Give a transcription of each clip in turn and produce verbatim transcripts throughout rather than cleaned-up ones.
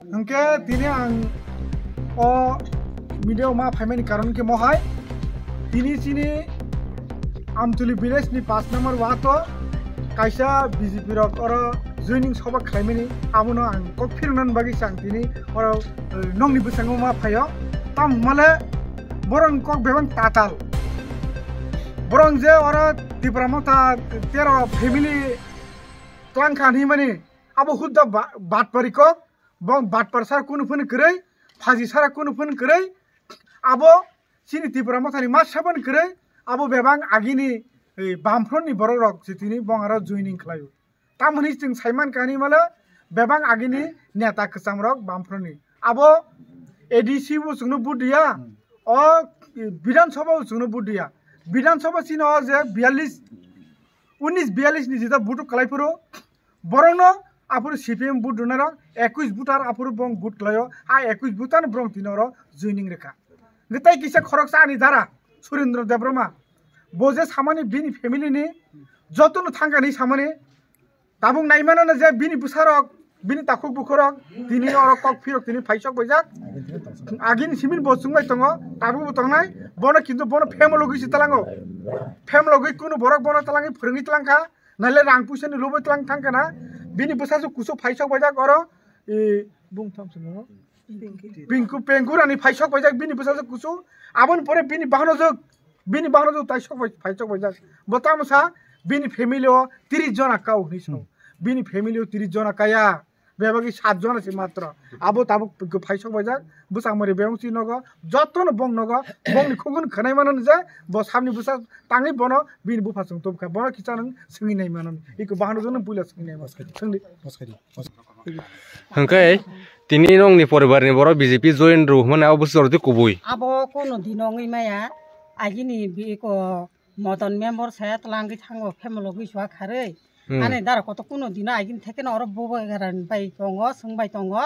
Hwnkhe tini ang o media o ma phaimani karon khe mohai, tini chini Amtuli village ni paanch number ward o kaisa B J P rok oro joining soba khlaimani, abono ang kok phirnani bagwi se ang tini oro, eh, nokni bwskango ma phaio. Tamo hwnmale borokni kok bebak tatal. Borok je oro Tipra Motha tero family twlang kha hinmani, abo hudda ba-, batpari kok, bong batpar sar kunu phun kwrwi, phaji sara kunu phun kwrwi, abo chini Tipra Mothani ma sabon kwrwi, abo bebak agini, eh, Bamfront ni borok rok se tini bong aro joining khlaio. Tamoni chwng saiman kani male bebak agini neta kwcham rok Bamfront ni. Abo A D C bo chwngno vote diya, o Bidhan Sabha bo chwngno vote diya. Bidhan Sabha chini o je biyallis, unis biyallis ni jeta vote kwlai phuru, borokno aphuru C P M vote rwnairok ekush voter aphuru bong vote kwlaio, a ekush voter no borok tini oro joining rwkha. Hwnkhe tei kisa khoroksa ani dara Surendra Debbarma, bo je samani bini family ni jotono thangkani samani, tabuk naimanano je bini bwsarok, bini takhuk bukhukrok tini oro kok phirok tini phaisok baijak. Agini simin bo chwngbai tongo, tabukbo tongnai, bono kintu bono phemologwi se tlango. Phemologwi kunu borok bono tlangwi phwrwngwi tlangkha. Naile rang puisa ni lubui tlang thang kana. Bini bwsajwk kusu phaisok baijak oro. E, bung tham simo. Pinku, Pengkurani phaisok baijak bini bwsajwk kusu. Aboni pore bini bahanojwk, bini bahanojwk taisok bai, phaisok baijak. Bo tamo sa bini family o tiris jona kau hinwi sa. Bini family o tiris jona kaya. Bebagwi sat jona se matro. Abo tabuk phaisok baijak. Bwsang mari bebak si nogo. Jotono bong nogo. Bongni khukun khwnai mano je. Bo samni bwsa tangwi bono bini bupha chwng tubkha. Bono kisa nwng swngwi nai mano. Iko bahanojwk nwng puila swngwi nai mano. Swngdi. Hwnkhe tini nongni poribar ni borok B J P join rw hwnmani abo bwswk jora twi kubui. Abo kono dino wngwi maya, agini biko modon member saya twlangwi thango, phemolo gwi suwa kharwi. Hmm. Ani dara koto kono dino agini thekeno oro bobo egaran bai tongo, swng bai tongo.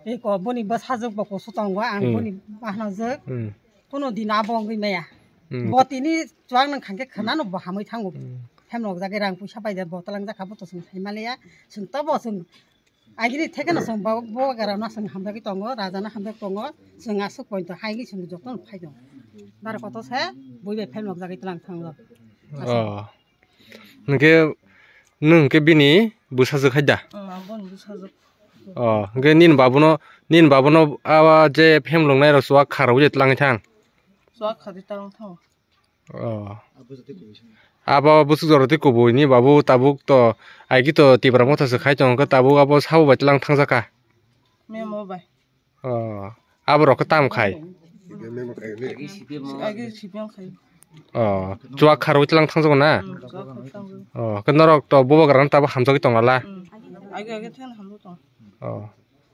Biko boni bwsajwk bo kusu tongo, ang Hmm. boni bahanajwk. Hmm. Kono dino abo wngwi maya. Hmm. Bo tini chuwak nang khangkhe khwnano bo hamwi thango. Hmm. Phemlok jagwi rang puisa paida bo twlang jakha bo to swng sai maliya. Swng tobo swng Agini thekeno chwng bo, bo garano chwng hamjagwi tongo, rajano hamjagwi tongo, chwng aswk poito haigwi chwng jotono phai tongo. Dara koto se bui bai phai nok jagwi tlang thango. Oh. Hwnkhe nwng hwnkhe bini bwsajwk hai da? Oh, aboni bwsajwk. Oh, hwnkhe nini babuno, nini babuno a je phemlok nai rok chuwak kharwi je tlangwi thang? Chuwak kharwi tlang thango. Oh. Abo bwswk jora tei kubui ni babu tabuk to aigi to Tipra Motha se khai tongo khe tabuk abo sabo bai tlang thang jaka. Memo bai. Oh. Abo rok khe tam khai. Agi C P M khai. Oh. Chuwak kharwi tlang thang jago na? Hmm, chuwak kharwi tlang jago. Oh. Khe norok to bubagra no tabuk hamjagwi tong lala. Hmm. Agi agi thang hamjagwi tong. Oh.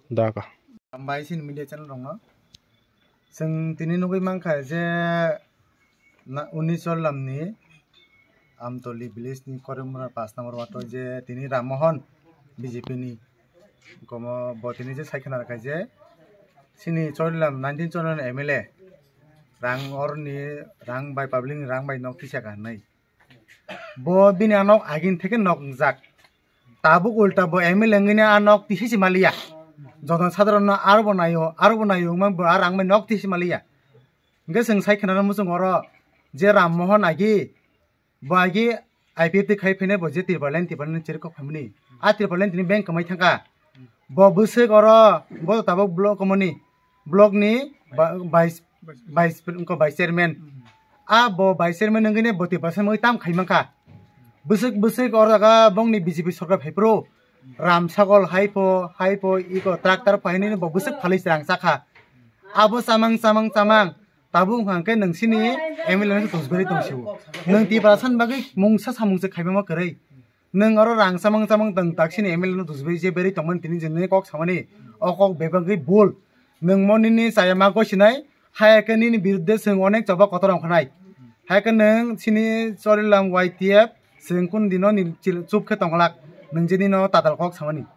Da ka. Hambai chini media channel rok no. Chwng tini nugwi mankha je na, uni Chorilam ni Amtoli village ni Korimura paanch number ward o je tini Ram Mohan B J P ni komo bo tini je sai khna rwkha je chini Chorilam nineteen Chorilam M L A rang orni rang bai public ni rang bai nok tisa ka hinwi. Bo bini anok agini theke nok wngjak. Tabuk ulta bo M L A wngwi a nok tisi si maliya. Joton sadharon no aro bo naio, aro bo naio wngma bo a rang bai nok tisi maliya. Hwnkhe chwng sai khwnana muchung oro je Ram Mohan agi, bo agi I P F T khai phene bo je Tipraland, Tipraland ni cherwi kok phaimani. A Tipraland tini bank kwmai thangkha. Bo bwswk oro, bo tabuk block komoni, block ni ba-, vice, vice, wngkha vice chairman. A bo vice chairman wngwi ne boti bwswk wngwi tam khai mankha. Bwswk, bwswk oro jaga bongni B J P sorkar phai phuru ram sagol hai pho, hai pho iko tractor phainwi bo bwswk phalwi se rang chakha. Abo chamang, chamang, chamang. Tabuk wngkha hwnkhe nwng sini M L A no tongsi berwi tongsi o. Nwng Tiprasa ni bagwi mungsa samung se khaima ma kwrwi. Nwng oro rang chamang chamang tong tak sini M L A no tongsi berwi je berwi tongmani tini je nini kok samani o kok bebagwi bul. Nwng mo nini chaya ma goi sinai, hai khe nini birudde chwng onek choba kotor ongkha nai. Hai khe nwng sini Chorilam Y T F chwng kun dino ni chil-, chup khe tongkhlak, nwng je nino tatal kok samani.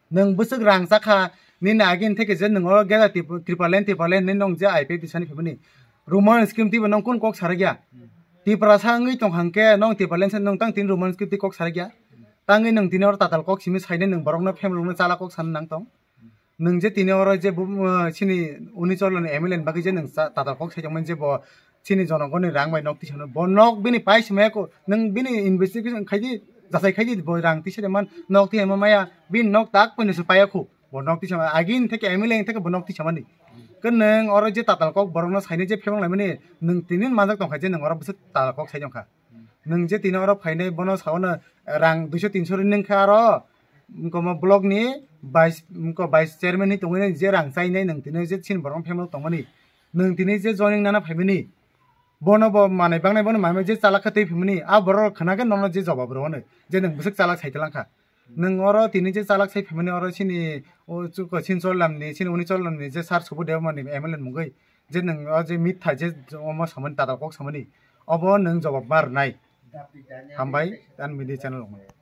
Nwng bwswk rang chakha, nini agini theke je nwng oro geda Trip-, Tipraland, Tipraland hinwi nwng je I P F T sani phaimani. Roman script twibo nwng kun kok sarakya? Tiprasa wngwi tong hangkhe nwng Tipraland sa nwng tang tini Roman script twi kok sarakya? Tangwi nwng tini oro tatal kok simi sainai nwng borokno family rokno chala kok sana nang tong? Nwng je tini oro je bu-, uh, chini Unichol ni M L A ni bagwi je nwng sa-, tatal kok saijak mani je bo chini jonogoni rang bai nok tisano, bo nok bini paisa maya ko, nwng bini investigation khaidi, jachai khaidi bo rang tisa man nok tisa maya, bini nok tak poino se paya khu, bo nok tisa agin theke M L A theke bo nok tisa mani. Ke nwng oro je tatal kok borokno saini je phemang laimani, nwng tini manjak tongkha je nwng oro bwswk tatal kok saijak kha. Nwng je tini oro phainai bono saono rang duiso tinso ri nwng kha aro, wngkoma block ni vice, wngko vice chairman ni tongwi nai je rang chainai nwng tini je chini borok phemang tongmani. Nwng tini je joining nana phaimani. Bono bo manai bangnai bono mamai je chalak kha tei phaimani. A borok khana khe nono je jawab rwno je nwng bwswk chalak sai talangkha. Nwng oro tini je chalak sai phaimani oro chini o chuko Silchar lamni, chini Unichol lamni je sir Subudeo mani M L A ni mungwi je nwng o je mitha je omo samani tatal kok samani obo nwng jawab ma rwnai. Hambai, ani media channel rok.